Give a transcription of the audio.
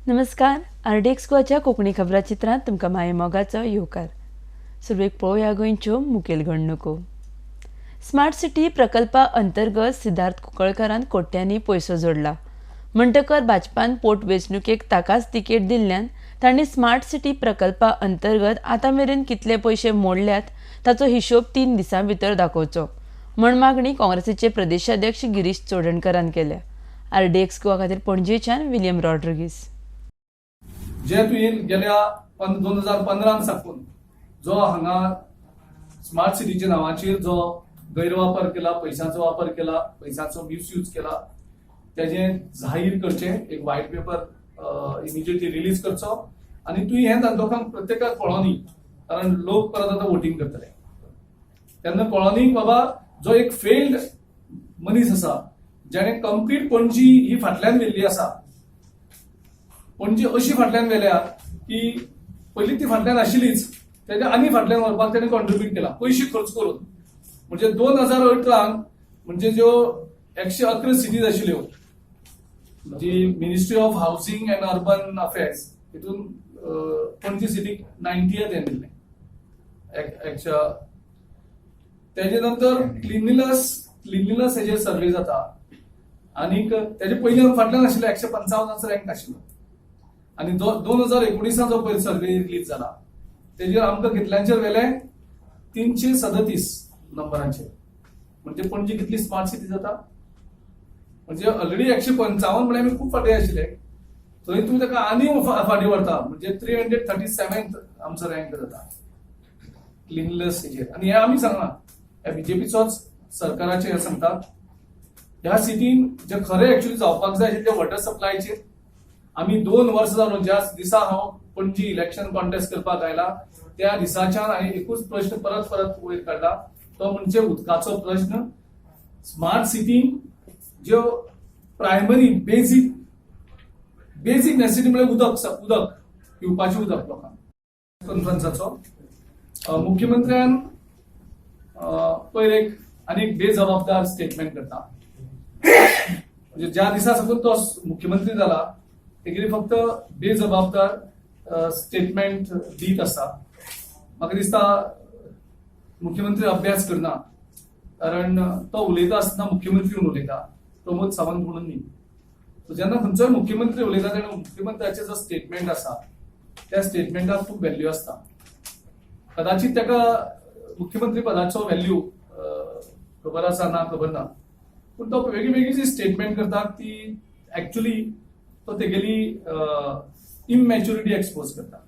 नमस्कार, आरडीएक्स गोवाच्या कोंकणी खबराचित्रांत तुमकां माये मोगाचो येवकार. सुरवेक पळोवया गोंयच्यो मुखेल घडणुको. स्मार्ट सिटी प्रकल्पा अंतर्गत सिद्धार्थ कुंकळकारान कोट्यांनी पयसो जोडला म्हणटकर भाजपान पोट वेंचणुकेक ताकाच तिकेट दिल्ल्यान तांणी स्मार्ट सिटी प्रकल्पा अंतर्गत आतां मेरेन कितले पयशे मोडल्यात ताचो हिशोब 3 दिसां भितर दाखोवचो म्हण मागणी काँग्रेसीचे प्रदेशाध्यक्ष गिरीश चोडणकरान केल्या. आरडीएक्स गोवा खातीर पणजेच्यान विलियम रॉड्रिगीस. जे तुवें गेल्या 2015 साकून जो हांगा स्मार्ट सिटीच्या नांवाचेर जो गैरवापर केला, पयशांचो वापर केला, पयशांचो मिसयूज केला, तेजें जाहीर करचें, एक व्हायट पेपर इमिजिएटली रिलीज करचो आनी तुवें हें लोकांक प्रत्येकाक कळोनी, कारण लोक परत आतां वोटींग करतले तेन्ना कळोनी बाबा जो एक फेल्ड मनीस आसा जेणे कंप्लीट पणजी ही फाटल्यान व्हेल्ली आसा. पणजी अशी फाटल्यान व्हेल्या की पयलीं ती फाटल्यान आशिल्लीच, तेज्या आनी फाटल्यान व्हरपाक तेणे कॉन्ट्रिब्यूट केला पयशे खर्च करून. म्हणजे 2018 म्हणजे ज्यो 111 सिटीज आशिल्ल्यो जी Ministry of Housing and Urban Affairs हितून पणजी सिटीक 90th हें दिल्लें. तेजे नंतर क्लिनलीनस हेजेर सर्वे जाता आनीक तेजे पयलीं फाटल्यान आशिल्ले, 155चो रँक आशिल्लो आनी 2019 जो पयर सर्वे रिलीज जाला तेजेर आमकां कितल्यांचेर व्हेले, 337 नंबरांचेर. म्हणजे पणजी कितली स्मार्ट सिटी जाता? म्हणजे ऑलरेडी 155 म्हळ्यार आमी खूब फाटीं आशिल्ले, थंय तुमी ताका आनी फाटीं व्हरता, म्हणजे 337 आमचो रँक जाता क्लिनलीनस हेजेर. आनी हें आमी सांगना, ह्या बीजेपीचोच सरकाराचे हे सांगतात. ह्या सिटीन जे खरें एक्चुअली जावपाक जाय आशिल्लें वॉटर सप्लायचेर आमी 2 वर्सां जालो, ज्या दिसा हांव पणजी इलेक्शन कॉन्टेस्ट करपाक आयला त्या दिसाच्यान हांवें एकूच प्रश्न परत परत वयर काडला, तो म्हणजे उदकाचो प्रश्न. स्मार्ट सिटीन ज्यो प्रायमरी बेजीक बेजीक नेसेसिटी म्हळ्यार उदक, उदक पिवपाचें उदक लोकांक. कॉन्फरन्साचो मुख्यमंत्र्यान पयर एक आनी बेजबाबदार स्टेटमेंट करता. म्हणजे ज्या दिसा साकून तो मुख्यमंत्री जाला तेगेली फक्त बेजबाबदार स्टेटमेंट दीत आसा. म्हाका दिसता मुख्यमंत्री अभ्यास करना, कारण तो उलयता आसतना मुख्यमंत्री म्हणून उलयता, प्रमोद सावंत म्हणून न्ही. सो जेन्ना खंयचोय मुख्यमंत्री उलयता तेन्ना मुख्यमंत्र्याचे जो स्टेटमेंट आसा त्या स्टेटमेंटाक खूब व्हॅल्यू आसता. कदाचित ताका मुख्यमंत्री पदाचो व्हॅल्यू खबर आसा ना खबर ना, पूण तो वेगळी वेगळी जी स्टेटमेंट करता ती एक्चुअली तो तेगेली इमॅच्युरिटी एक्सपोज करता.